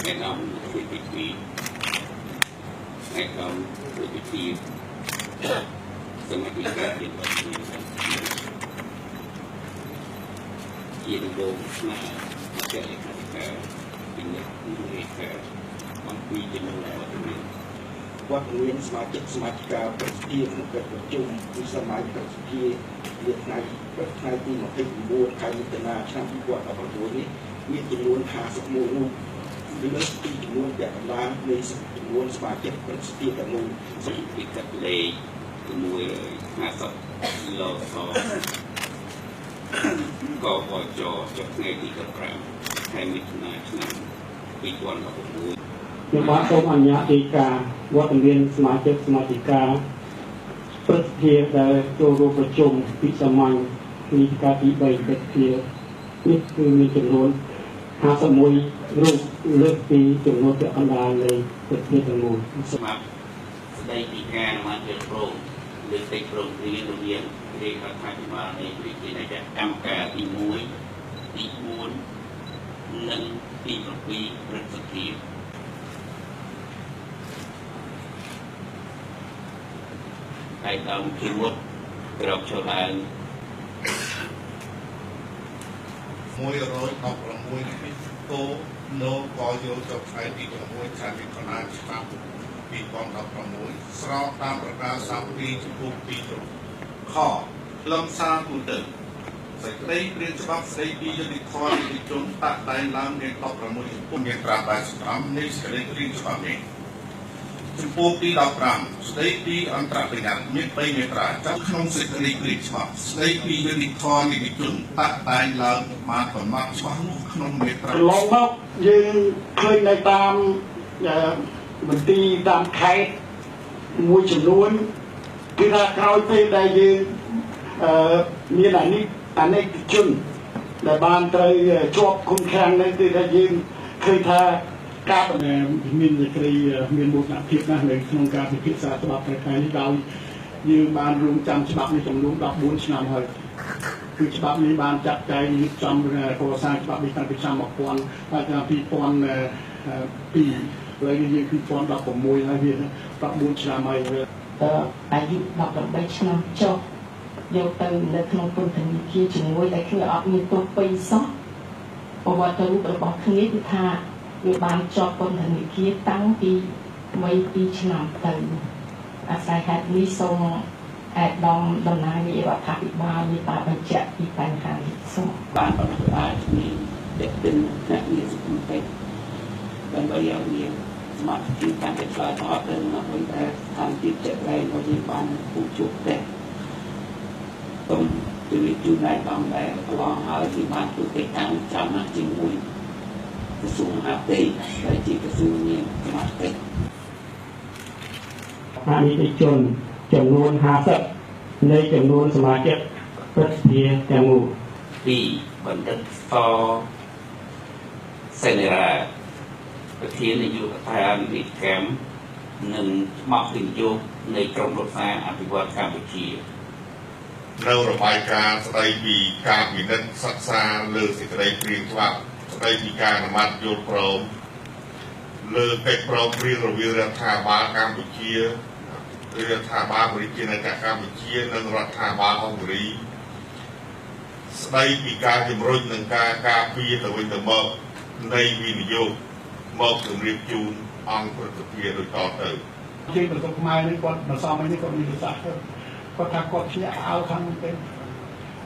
ឯកឧត្តមទី2ឯកឧត្តមទី2សមាជិកជាវត្តមានជាដំបូងស្នើអគ្គលេខាធិការពិនិត្យនិងរាយការណ៍អំពីចំនួនវត្តមានវត្តមានសមាជិកសមាជិកាព្រឹទ្ធសភាក្នុងកិច្ចប្រជុំវិសាមញ្ញព្រឹទ្ធសភានាថ្ងៃថ្ងៃទី29ខែមិថុនាឆ្នាំ2016នេះមានចំនួន51រូបលើសពីចំនួនពាក់កណ្ដាលនៃចំនួនសមាជិកព្រឹទ្ធសភាទាំងមូលពីកាត់លេខ650លសកបចចុះថ្ងៃទី15ខែមិថុនាឆ្នាំ2016ខ្ញុំបាទសូមអនុញ្ញាតទីការវត្តមានសមាជិកសមាជិកាព្រឹទ្ធសភាដែលចូលរួមប្រជុំពិសាមញ្ញនីតិកាលទី3ព្រឹទ្ធសភានេះគឺមានចំនួន51រូបលើសពីចំនួនពាក់កណ្ដាលនៃព្រឹទ្ធសភាទាំងមូលសម្រាប់ស្ដីពីការអនុម័តយល់ព្រមលើកិច្ចព្រមព្រៀងរវាងរាជរដ្ឋាភិបាលនៃប្រជាណាចក្រកម្មការទី1ទី4និងទី7ព្រឹទ្ធសភាឯកឧត្តមភិមុតក្រោកឈរឡើង116គោណូកយោចុះថ្ងៃទី6ខែមិថុនាឆ្នាំ2016ស្របតាមប្រការ32ចំពោះ2ខខ្លឹមសារទូទៅសេចក្តីព្រាងច្បាប់ស្តីពីយុត្តិធម៌នីតិជនតាក់តែងឡើងមាន16ចំពោះមាត្រា85នៃសេចក្តីព្រាងច្បាប់នេះចំពោះទី15ស្តីពីអន្តរបញ្ញត្តិមាន3មាត្រាចាប់ក្នុងសេចក្តីព្រាងច្បាប់ស្តីពីយុត្តិធម៌នីតិជនតាក់តែងឡើងបានកំណត់ច្បាស់នោះក្នុងមាត្រាកន្លងមកយើងឃើញនៅតាមមន្ទីរតាមខេត្តមួយចំនួនគឺថាក្រោយពេលដែលយើងមានអានិកជនដែលបានត្រូវជាប់ឃុំឃាំងនេះគឺថាយើងឃើញថាការមានសេចក្តីមានមោទនភាពណាស់នៅក្នុងការពិភាក្សាច្បាប់ប្រការនេះដោយយើងបានរួមចាំច្បាប់នេះចំនួន14ឆ្នាំហើយគឺច្បាប់នេះបានចាត់ចែងរៀបចំកសាងច្បាប់នេះតាំងពីឆ្នាំ1000ហើយឆ្នាំ2002ឥឡូវនេះយើង2016ហើយវា14ឆ្នាំហើយអាយុ18ឆ្នាំចុះយកទៅនៅក្នុងពន្ធនាគារជាមួយដែលគ្នាអត់មានទោសពៃសោះប្រវត្តិរូបរបស់គ្នាគឺថាវាបានជាប់ពន្ធនាគារតាំងពីវ័យ2ឆ្នាំទៅអាស្រ័យហេតុនេះសូមឯកឧត្តមតំណាងរាជរដ្ឋាភិបាលមេត្តាបញ្ជាក់ពីបញ្ហានេះសូមបានបន្តអាចមានទាក់ទិនអ្នកមានសង្គមកិច្ចដើម្បីឲ្យមានសមាជិកតាមតែឆ្លើយតបទៅនឹងអ្វីដែលស្ថានភាពជាក់ស្ដែងរបស់យើងបានជួបប្រទះសូមជម្រាបជូនឯកឧត្តមដែលកន្លងហើយគឺបានធ្វើកិច្ចការចាំណាស់ជាមួយក្រសួងមហាផ្ទៃដែលជាក្រសួងមានសមាជិកអនិច្ចជនចំនួន50នៃចំនួនសមាជិកព្រឹទ្ធសភាទាំងមូល2បណ្ឌិតសសេនេរ៉ាប្រធាននាយកដ្ឋាននីតិកម្មនិងច្បាប់វិនិយោគនៃក្រមប្រឹក្សាអភិវឌ្ឍកម្ពុជានៅរបាយការណ៍ស្តីពីការពិនិត្យសិក្សាលើសេចក្តីព្រាងច្បាប់ស្តីពីការអនុម័តយល់ព្រមលើកិច្ចព្រមព្រៀងរវាងរដ្ឋាភិបាលកម្ពុជារដ្ឋាភិបាលប្រជាណាចក្រកម្ពុជានិងរដ្ឋាភិបាលហុងគ្រីស្តីពីការជំរុញនិងការការពារទៅវិញទៅមកនៃវិនិយោគមកជម្រាបជូនអង្គព្រឹទ្ធសភាដូចតទៅជាប្រសិទ្ធខ្មែរនេះគាត់មិនសមអីនេះគាត់មានប្រសាសន៍គាត់ថាគាត់ភ្ញាក់ផ្អើលខាងនោះទេ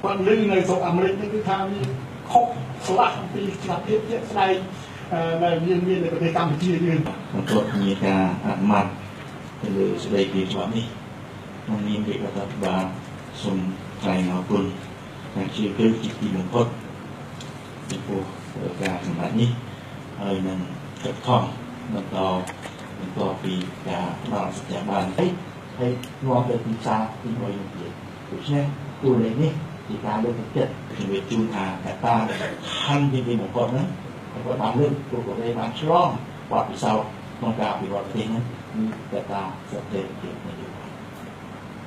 គាត់លឺនៅស្រុកអាមេរិកនេះគឺថាមានខុសស្លាស់អំពីស្ថានភាពជាក់ស្ដែងដែលយើងមាននៅប្រទេសកម្ពុជាយើងបន្ទាប់ពីការអនុម័តទៅលើសេចក្តីព្រាងច្បាប់នេះក្នុងនាមរាជរដ្ឋាភិបាលសូមថ្លែងអរគុណទាំងជាគ្រឹះជាទីបំផុតចំពោះការសម្រេចនេះហើយនឹងខិតខំបន្តបន្ទាប់ពីការផ្ដល់សច្ចាប័នហើយនាំទៅទីផ្សារទី1នោះទៀតដូច្នេះតួលេខនេះជាការលើកទឹកចិត្តជំរាបជូនថាកត្តាដែលសំខាន់ជាងគេបំផុតហ្នឹងគាត់បានលើកពួកគាត់បានឆ្លងបទពិសោធន៍ក្នុងការអភិវឌ្ឍប្រទេសហ្នឹងគឺកត្តាស្ថិរភាពនយោបាយ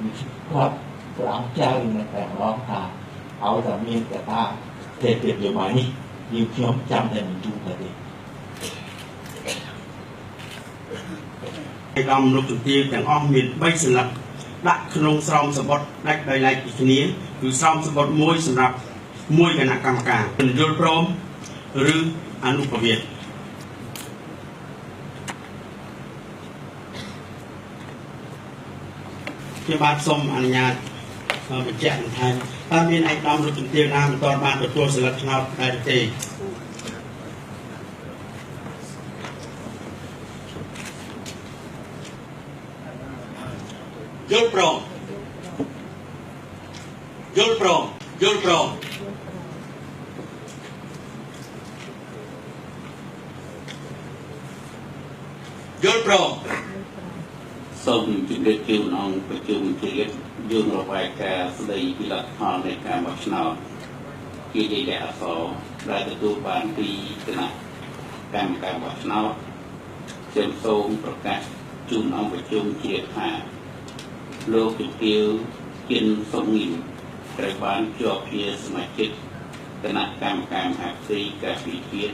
នេះគាត់ព្រះអង្គចៅនៅតែម្ដងថាឲ្យតែមានកត្តាស្ថិរភាពនយោបាយនេះយើងខ្ញុំចាំតែបញ្ជូនទៅទេ ឧត្តមលោកជំទាវទាំងអស់មាន3សន្លឹកដាក់ក្នុងស្រោមសម្បត្តិដាច់ដោយឡែកពីគ្នា គឺស្រោមសម្បត្តិមួយសម្រាប់មួយគណៈកម្មការ យល់ព្រមឬអនុប្រវេត។ ខ្ញុំបាទសូមអនុញ្ញាតបញ្ជាក់បន្ថែម តើមានឯកឧត្តមលោកជំទាវណាមិនទាន់បានទទួលសន្លឹកឆ្នោតដែរទេ? យល់ព្រម យល់ព្រម យល់ព្រម យល់ព្រម។ សូមជម្រាបជូនអង្គប្រជុំជាតិ យើងរបាយការណ៍ស្ដីពីលទ្ធផលនៃការបោះឆ្នោតជាលក្ខអក្សរដែលទទួលបានពីគណៈកម្មការបោះឆ្នោត។ ខ្ញុំសូមប្រកាសជូនអង្គប្រជុំជាតិថា លោកជំទាវជិនសុងងីមត្រូវបានជាប់ជាសមាជិកគណៈកម្មការមហាផ្ទៃការពីជាតិ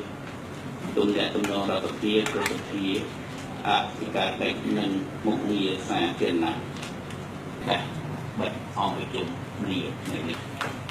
ទំនាក់ទំនងរដ្ឋាភិបាល ប្រសិទ្ធិអធិការកិច្ច និងមុខងារសាធារណៈ។ បិទអង្គប្រជុំនេះថ្ងៃនេះ។